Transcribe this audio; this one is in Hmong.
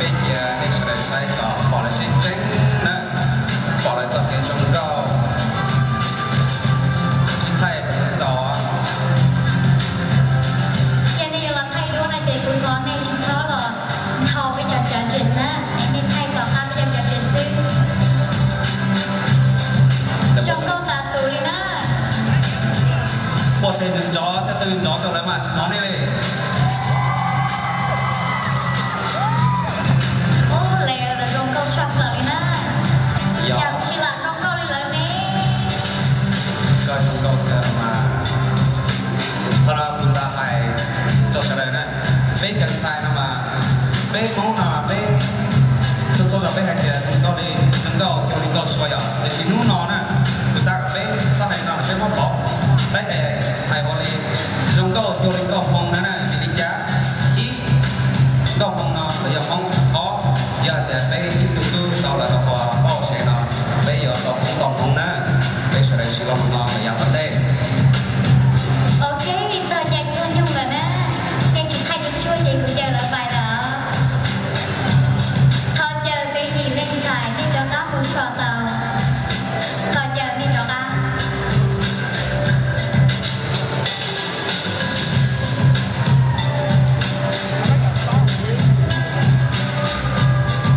Cia nej sawv daws saib kom pom lawv tseeb tseeb na, pom lawv txoj kev zoo nkauj, tsis thaij txaus. Yog nej yuav los thaij duab no ces kuv thov nej tsis txhob los nthau peb cov judges na, es nej thaij tom qab peb cov judges xwb. Zoo nkauj tas tus li na. Puas tes nws nrov thiab twb nrov rau lawv mas tsis hnov nej li. Ub, lawv zoo nkauj tshaj plaws li na. Yog tsis lam zoo nkauj li lawv ne. Koj zoo nkauj kawg mas. Qhov no kuv xav hais rau sawv daws na, peb cov ntxhais no mas, peb Hmoob no peb txhua txhua zaus peb hais tias zoo nkauj li, zoo nkauj cuag li nkauj sua yom, tiam sis hnub no na, kuv xav kom peb txhob hais no peb muab pov, peb hais, hais ua li zoo nkauj cuag li nkauj Hmoob na na, vim li cas? Ib, nkauj Hmoob no lawv yog Hmoob. Ob, yog hais tias peb ib tug twb tau lawv tau qhua pauj sev no, peb yuav tau Hmoob tau Hmoob na, peb sawv daws siv loo no lawm yav tom ntej. Ok, txog caij txog nyoog lawm na, nej tsis thaij tsuag tsuag ces kuv caw lawv pais lawm. Thov caw peb yim leej ntxhais nej rov qab mus so